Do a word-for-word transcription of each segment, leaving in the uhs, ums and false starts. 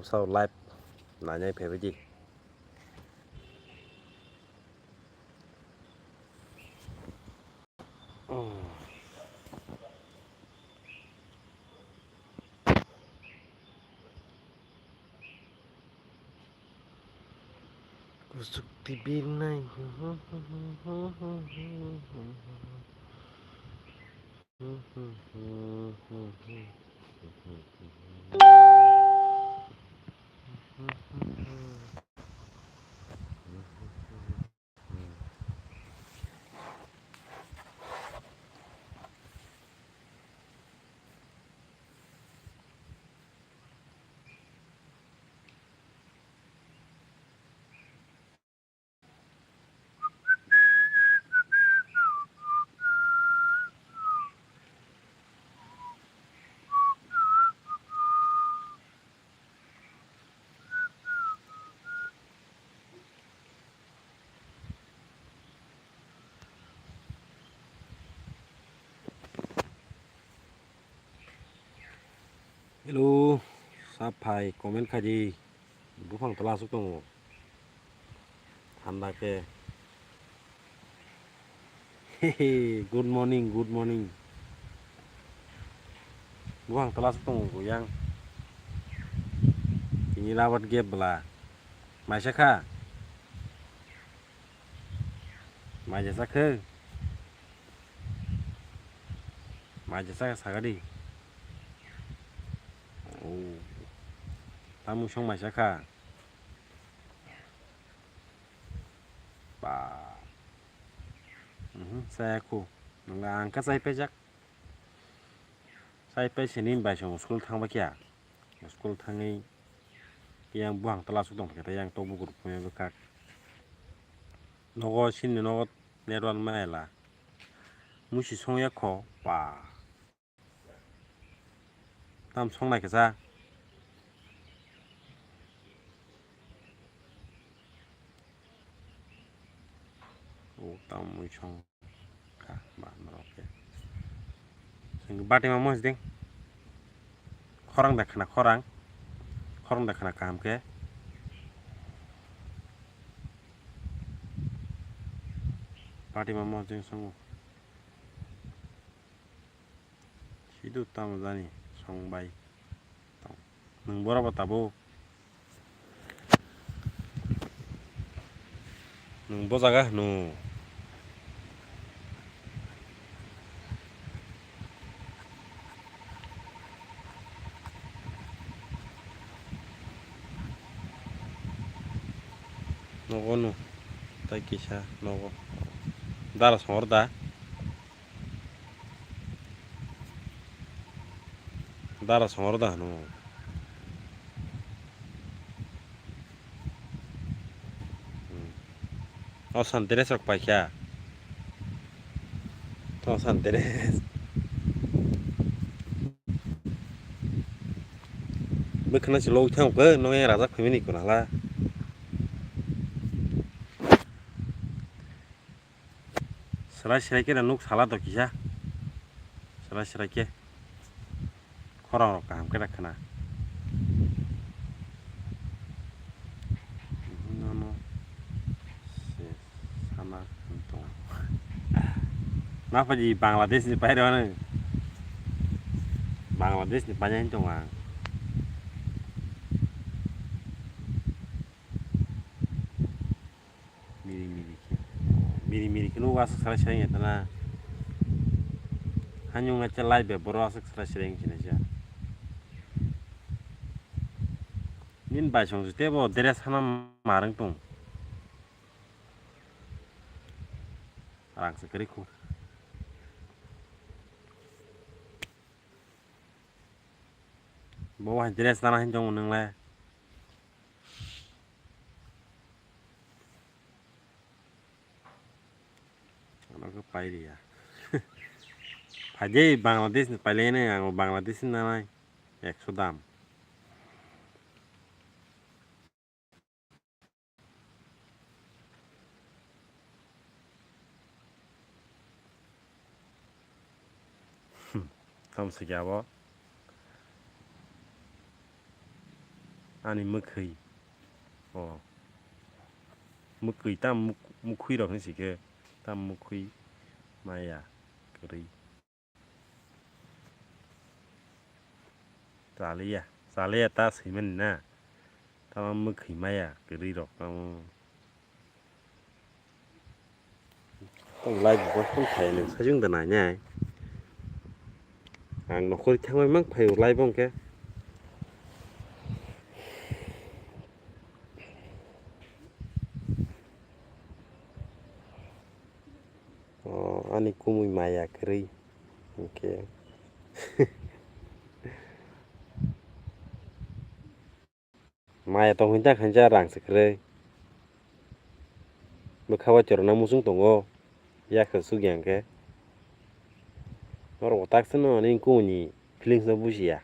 Sao live nainai phaibaidi. Kusuk T V nai. Hello, saphai comment khaidi. Buphang tola aswk tongo. Thanda khe. Hehe, good morning, good morning. Buphang tola aswk tongo yang. Tini labat gap bla. Maisa kha. Maisa khe. Maisa kha sagadi. Oh. Tamung song maisa kha. Ba. Mhm, saya khu. Nang ang ka sai pejak. Sai pe sini bai song school thang ba kya. School thangwi yang buhang tala suk tong khe yang tok bukur phuya bwkak. Nogo sini nogo network maila. Musi song ya kho. Ba. Tam song nai kisa. O tam mui song. Kha, ba, norok khe. Sing bati ma mos ding. Khorang da khana khorang. Khorang da khana kaham khe. Bati ma mos ding songo. Sidu tamo jani song bai tong. Nwng borok bo tabuk. Nwng bo jaga hwno. Nogo no. Tai kisa nogo. Dara songor da. Dara songor da hwno. Hmm. O san dress rok paikha. O san dress. Bwkhwna se logwi thango khe, nokni rajak phaimani kwrwngla. Swrai swrai khe nuk sala do kisa. Swrai swrai khe. Khorang rok kaham khe da khna. Nono se sana tong. Naphadi Bangladesh ni pairo ano. Bangladesh ni paina tong ang. Miri miri khe. Miri miri khe nuk aswk swrai swrai wngya tana. Hanyung acha live beboro aswk swrai swrai wngya sinaisa. Nini bai song jute bo dress hana marwng tong. Rang se kwrwi khu. Bo hai dress nana hin tong nwng le. Ano khe pai riya. Phaidi Bangladesh ni pailai nai, ang Bangladesh ni nanai ekso dam. Tam se kya bo? Ani mwkhwi. O. Mwkhwi tam muk-, mukhwi rok hinwi si khe. Tam mukhwi maya kwrwi. Chaliya, chaliya ta swimani na. Tamo mwkhwi maya kwrwi rok tamo. Tong live bo phone khai nang sajung da nai nai. Ang nokhor thangwi mang phai live hwnkhe. O, ani kumui maya kwrwi hwnkhe. Maya tong hwnjak hwnjak rang se kwrwi. Bwkha o chwrwngna muchung tongo. Yak se suk yang khe. Norok bo tak se no nini kumui ni feelings no bujiya.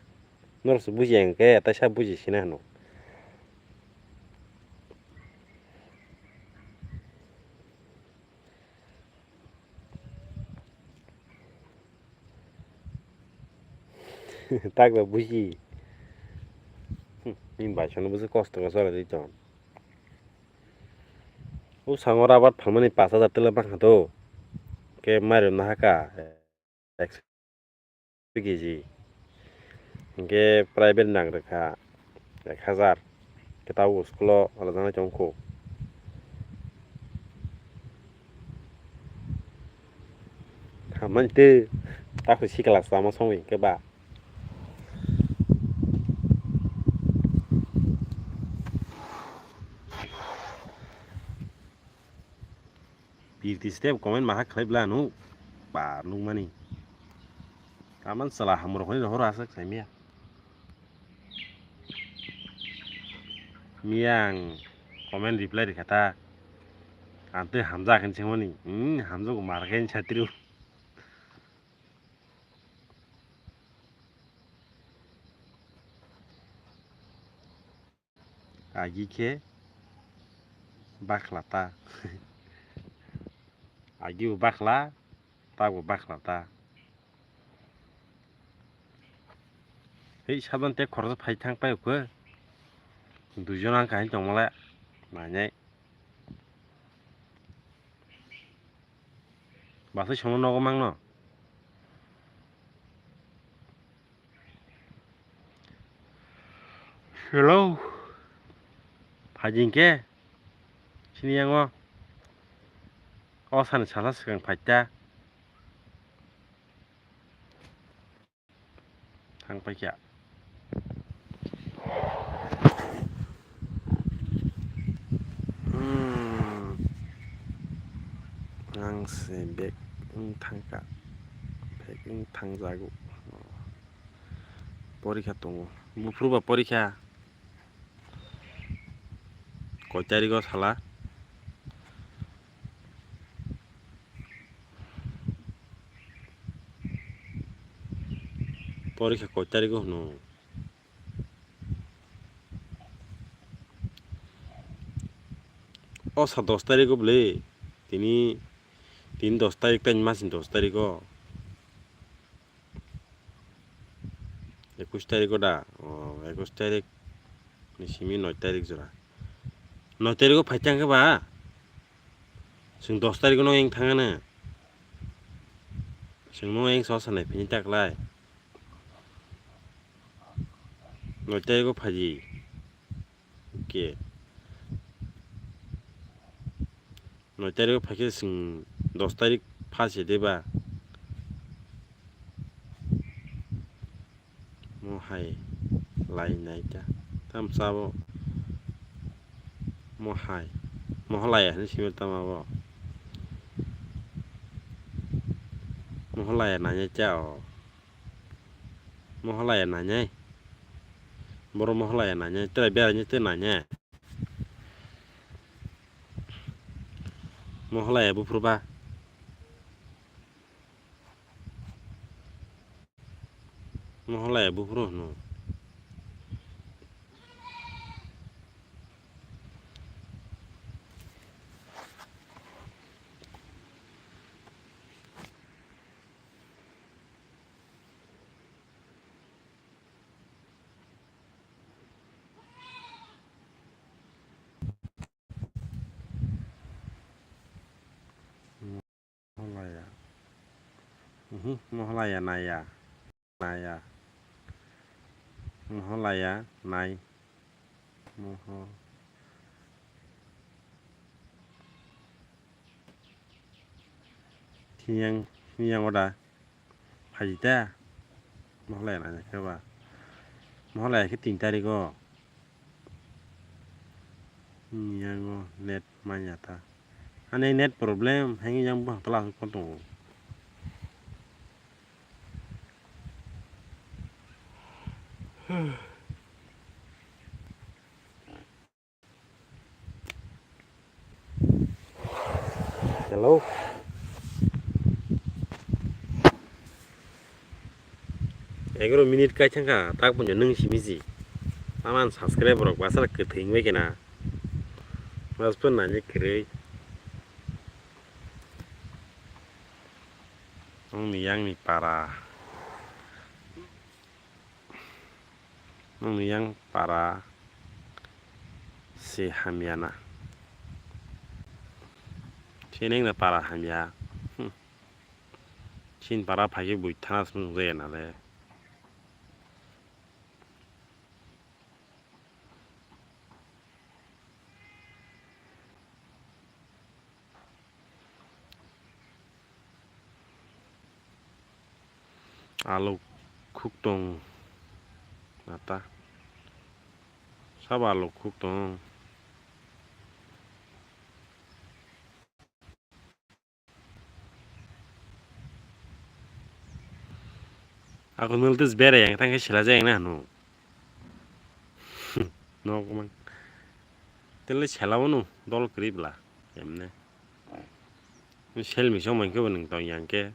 Norok se bujiya hwnkhe taisa buji sina hwno. Tak ba buji. Hmm, nini bai sono buji kosto khe chwla di ton. O sango rabar phalmani pash hajar tele bangkha do. Khe mairum na haka. Ek P K G. Hingke private nang rwkha ek hajar. Khe tabuk school o alajaknai tongkho. Hamani tei takhuk sikla sama songwi hingke ba. Pirti step comment maha khlai bla nu. Ba nukmani. Taman sala hamrok ni rohor asak saimia. Miyang comment reply rikha ta. Ang tei hamjak hinwi sengmani. Hmm, hamjak mar khe satru. Agi khe bakhla ta. Agi bo bakhla, ta bo bakhla ta. Hei, sabon te khoroksa phai thang pai khe. Duijon ang kahini tongmale. Nainai. Basai sono nogo mangno. Hello. Phaidi hingke. Sini yango. O sani sala swkang phaita. Thang paikha. Hmm. Ang se bag wng thangkha. Bag wng thangjago. Porikha tongo. Buphuru ba porikha. Koi tarikh o sala? Porikha koi tarikh o hwno? O sa dos tarikh o bwle. Tini, tini dos tarikh, tei masni dos tarikh o. Ekush tarikh o da? O, ekush tarikh ni simi noi tarikh jora. Noi tarikh o phai tang khe ba? Chwng dos tarikh o no eng thang ano. Chwng no eng so sanai phini ta klai. Noi tarikh o phaidi. Oke. Noi tarikh o phaikhe chwng dos tarikh pha se de ba? Mo hai lai nai ta. Tam cha bo. Mo hai. Mo halai hinwi simi tamo bo. Mo halai nai cha o. Mo halai nai nai. Boro mo halai nai nai. Tei bera ni tei nai nai. Mo halai buphuru ba. Mo halai buphuru hwno. Hmm, mohlaya naya. Naya. Mohlaya nai. Moho. Thiyang, thiyang oda. Phaji ta. Mohlaya nanya khe ba. Mohlaya khe tin tarikh o. Yango net manya ta. Ani net problem, hangi yang buhang tala asuk phone tongo. Hello. Egaroh minute kai thangkha, tak punjo nwng simi si. Taman subscribe rok basa kwthwi wngwi kena. Mas pun nani kwrwi. Ang ni yang ni para. Ang ni yang para si hamya na. Sining na para hamya. Hmm. Chin para phagi bui thana sung je na le. Alok khuk tong ata. Sabo alok khuk tong. Ako nul tis bere yang tang sila jeng na hanu. Nok mang. Tele sela wano dol krip la. Emne. Sel mi song mangke bo nung tong yang ke.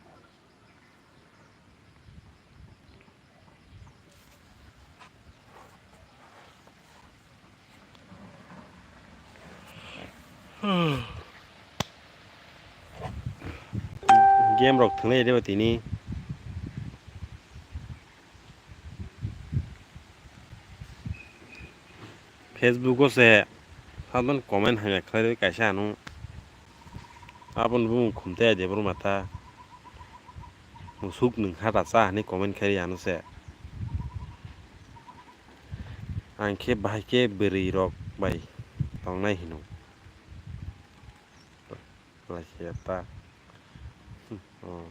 Game rok thwnglai de tini. Facebook o se sadon comment hamya khlai kaisa ano. Aboni bumung khum tei de bro mata. Musuk nwng ha da cha hinwi comment khairi ano se. Ang khe bahai khe bwrwi rok bai tongnai hino. Lachi ya ta. Oh.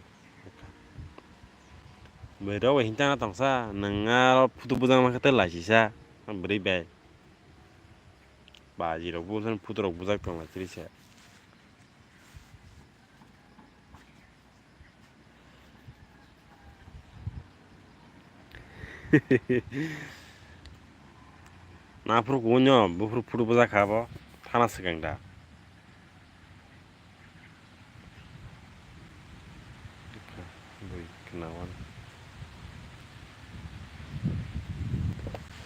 Bwrwi rok bai hinta tongsa nwng aro photo bujang ma khe tei lachi sa bwrwi bai. Baji rok bo photo rok bujak tong lachi se. Naphuru kuno buphuru phuru bujak kha bo thana swkang da. Bui khna wan.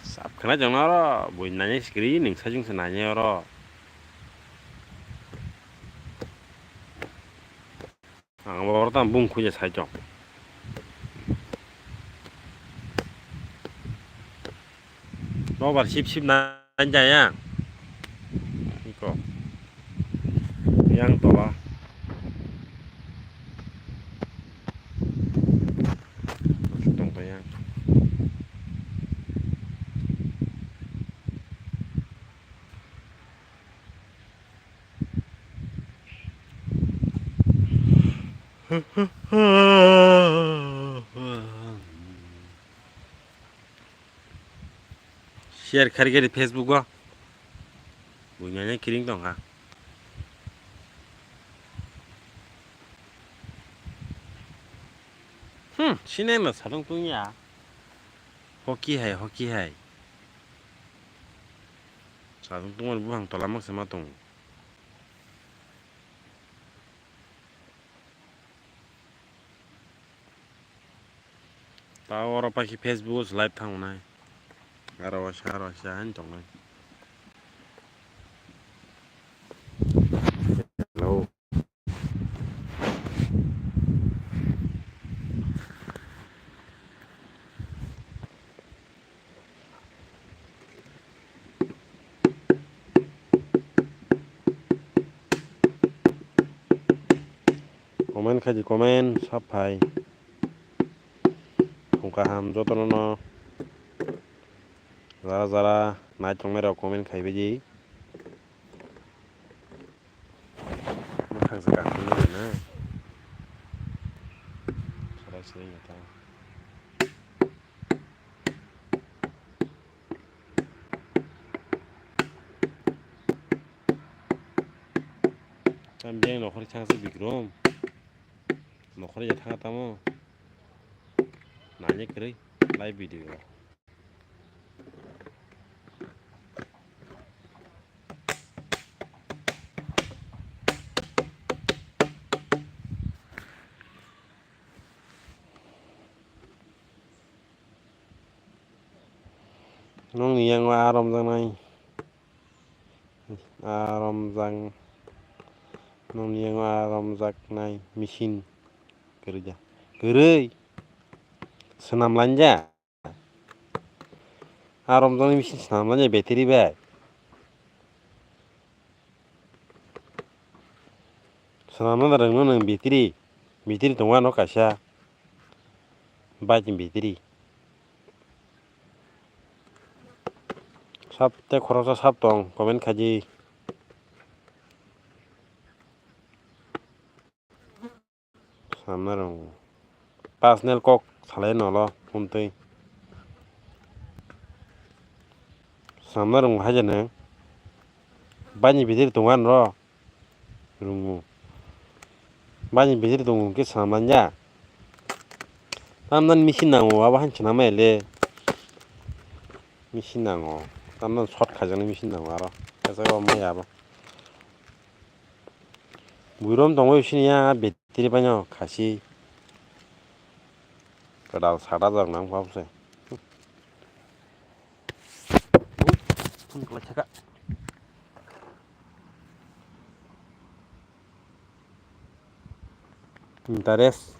Sap khna jong oro bui nani sikri ning sajung se nani oro. Ang bo oro tamo bung khuja sai tong. Nobar sip sip na jaya. Iko. Yang tola. Tong to yang. Share khari khari Facebook o. Buinani kiring tong kha. Hmm, sinai ma sarung tungya. Hoki hai, hoki hai. Sajwk tongmani buphang tola mak se ma tongo. Ta oro paikhe Facebook o se live thango nai. Aro waisa, aro waisa haino tongnai. Hello. Comment khaidi, comment sap phai. Kaham jotono no jara jara nai tongnai rok comment khai bai di. Mwkhang se kakhwlwi na. Sarai sarai ya ta. Tam beng nokhor chang se Bikrom. Nokhor ya thang tamo. Nanya kwrwi live video. Nokni yango aa romjaknai, aa romjak, nokni yango aa romjaknai machine kwrwi da, kwrwi swnam lanja. Aa romjaknai machine swnamnani battery bai. Swnamna da rwngno nwng battery. Battery tongo ano kaisa. Bike ni battery. Sab tei khoroksa sab tong comment khaidi. Samna rwngo. Personal kok salai nolo phone twi. Samna rwngo haja nwng. Bani bithir tongo ano ro. Rwngo. Bani bithir tongo hwnkhe samlanja. Tamdan machine nango abo han swnamai le. Machine nango. Tamdan short khaijaknai machine nango aro. Kaisa o maya abo. Buirom tongwi sini ya battery paino khasi. Kwtal sat hajar nang pha bwse. Phone kwlai thaka. Interest.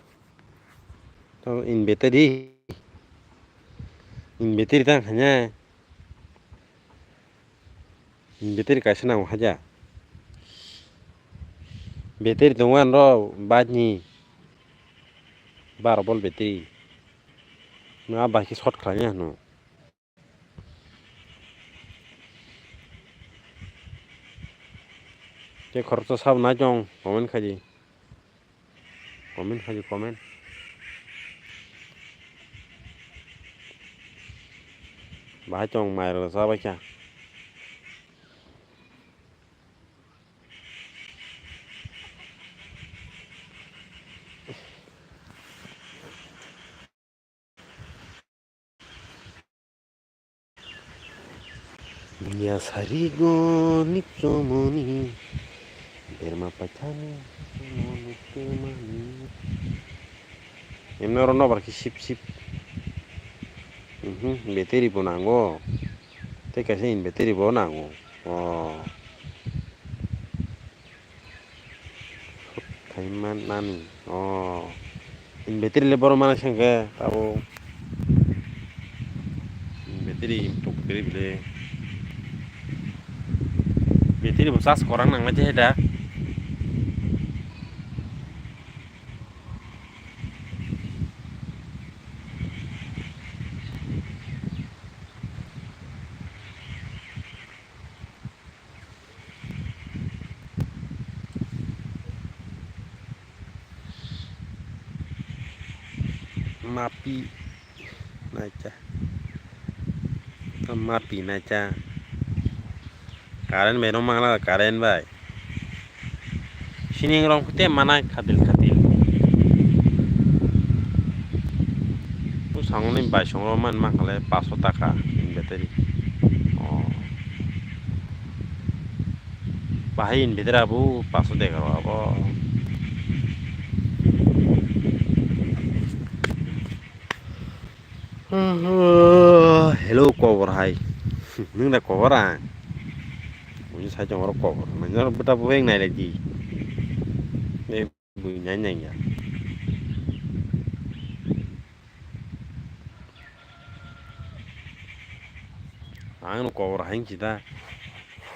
To in battery. In battery tang khanya. Battery kaisa nango haja. Battery tongo ano bike ni baro volt battery. No a bike short khlai ya hwno. Tei khoroksa sabo nai tong comment khaidi. Comment khaidi comment. Bahai tong mai rwla chabaikha. Bunya sarigo nipchomoni berma paithani nipchomani. Emno oro nobar khe sip sip. Mhm, battery bo nango. Tei kaisa inverter bo nango. O. Thaiman nani. O. Inverter le borok mana sengke tabo. Battery tok battery bile. Battery bo charge korang nang nai da. Mapi naikha. Mapi naikha. Current bai no mangla, current bai. Sining rong kute mana khatil khatil. Bwskango ni baisong rok man mankha le paso taka battery. O. Bahai inverter abo paso dega rok abo. Hello, kobor hai. Nwng da kobor ang. Buji sai tong oro kobor. Nang oro bwta bo wng nai lai di. Bui nai nai ya. Ang no kobor hai si da.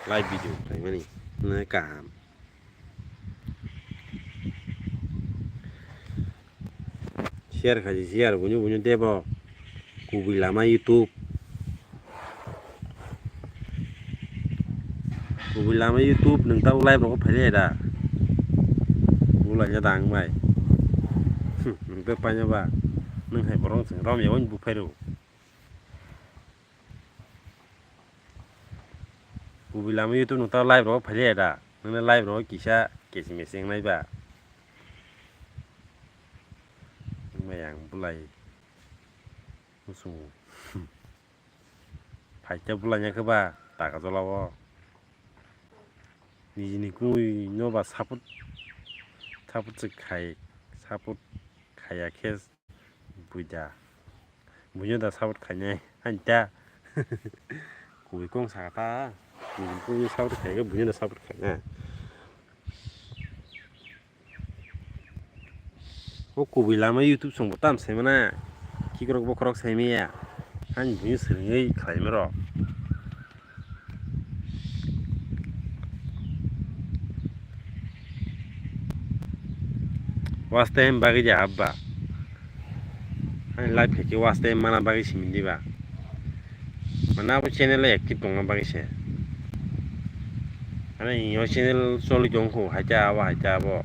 Live video khlai mani. Nai kaham. Share khaji share bunyu bunyu debo. Kubui lama YouTube. Kubui lama YouTube, nwng tamo live rogo phailiya da? Bulaina da ang bai. Nwng to paina ba. Nwng hai borok chwng romya wng buphai rw. Kubui lama YouTube nwng tamo live rogo phailiya da? Nwng live rogo kisa kesi mesi wngnai ba. Nwng bai ang bulai. Muchungo. Phaikhe bulaina khe ba taka jolao. Nijini kungwi no ba support, support se khai, support khaiya khe buida. Buino da support khainai, ani ta. Kubui kong saka ta. Kubui kong support khai khe buino da support khainai. O kubui lama YouTube songbo tam saimana, khikrok bokhorok saimaya, ani buino swrwngwi khlaima rok. Watch time bagwi de habba, ani live khaikhe watch time mana bagwi simi diba. Mane abo channel o active tongna bagwi se. Mane ino channel choli tong kho, haita abo, haita abo.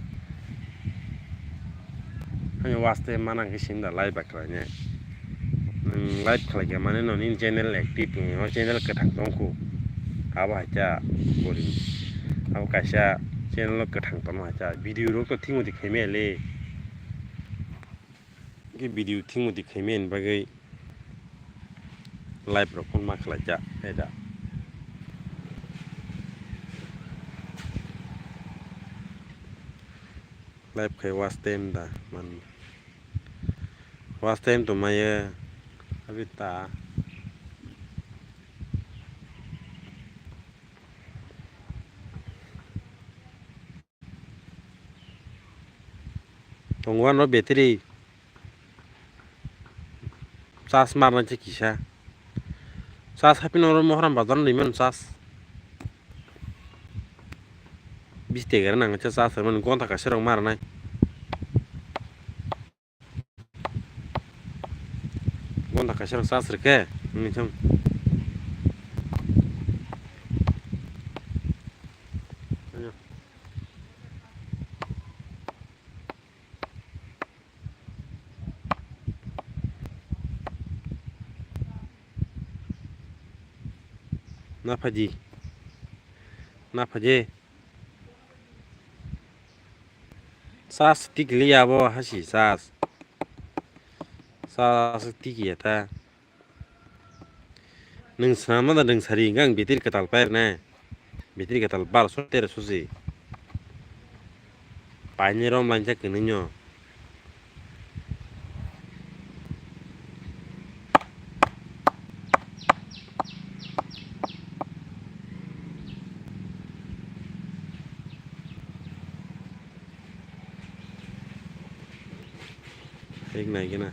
Ani watch time mana khe sim da live ba khlainai. Nwng live khlai khe mane no nini channel active, ino channel kwthang tong kho. Abo haita boring. Abo kaisa channel o kwthang tongma haita. Video rok to thik moti khaimaya le. Khe video thik moti khaimani bagwi live rok phano ma khlaijak, eda. Live khai watch time da man. Watch time to maya abi ta. Tongo ano battery. Charge marnai se kisa. Charge haphino oro Mohram bazar no rimano charge. Bis tegera nang se charge rwmani gonta kaisa rok marnai. Gonta kaisa rok charge rwkhe, wngwi thung. Na phaidi, na phaidi. Charge tikliya bo hasi charge. Charge tikiya ta. Nwng swnamna da nwng sari hwnkhe ang battery kwtal pairwnai. Battery kwtal barso teroso se. Paini rom lainjak kwnwino. Hik nai gana.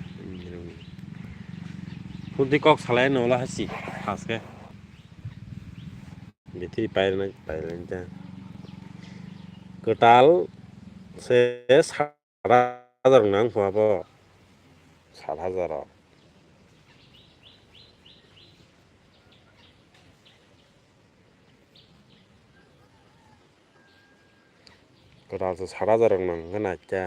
Phunti kok salai no ola hasi. Haske. Bithi pairwna, pairwna ta. Kwtal se sat hajar nang kho abo. Sat hajar o. Kwtal se sat hajar rok nang khe naikhe.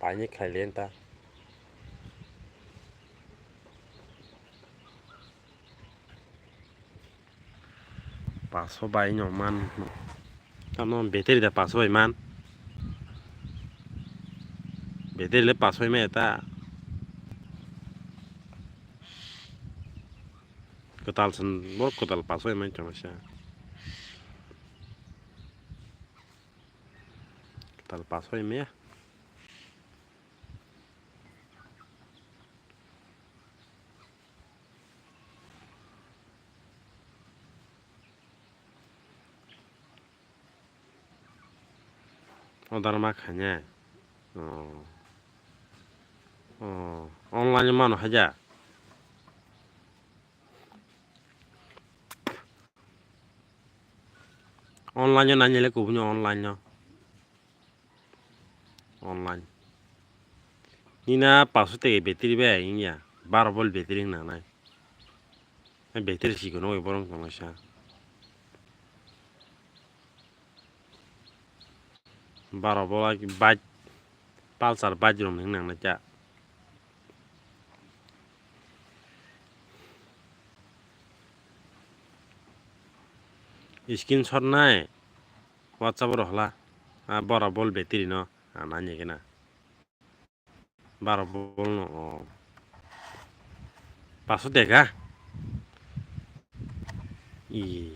Paini khlai le ta. Paso bai no man. Tamo battery da paso bai man. Battery le paso bai ma ta. Kwtal san, borok kwtal paso bai man tong sa. Kwtal paso bai maya. Order ma khainai. Oh. Oh. Online mano haja. Online o nai le kubuni online o. online. Nina paso tege battery bai wngya, baro volt battery wng nangnai. Battery sikon oi borok tonglaisa. Baro volt bike, Pulsar bike rok wng nangnai kha. Screenshot nai WhatsApp o rohla. Ah, bora volt battery no ah, nani kena. Baro volt no. Oh. Paso tega. I.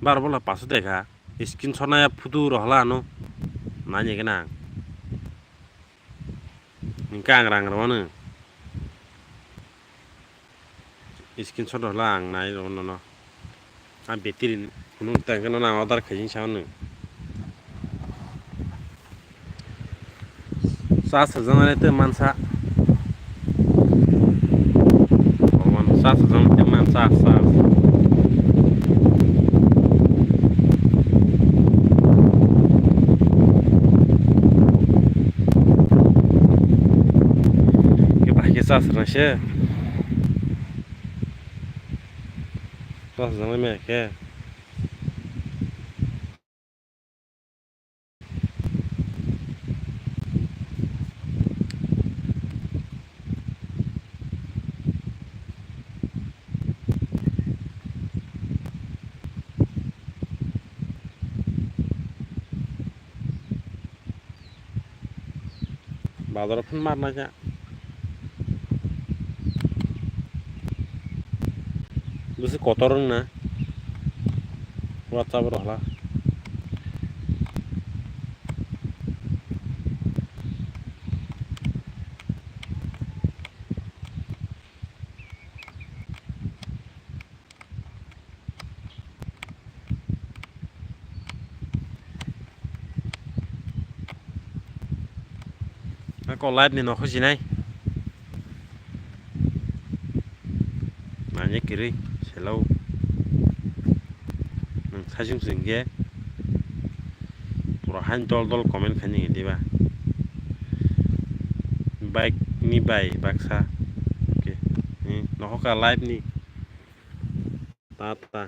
Baro volt paso tega. Screenshot nai photo rohla ano. Nani kena. Hingke ang rang rwmano. Screenshot rwla ang nai rwmano. A battery phunuk ta hingke nono ang order khaijing sa hwnwi. Charge rwjaknai tei mansa. Charge rwjaknai tei mansa, charge. Khe bahai khe charge rwnaise. Charge rwjaknai maya khe. Bazar o phano marnai kha. Bwswk kotor wngna. WhatsApp o rohla. Ako live ni nokho sinai. Nanya kiri, selo. Nang sajung singge. Pura han dol dol comment khani diba. Bike ni bai baksa. Okay. Ni nokho ka live ni. Ta ta.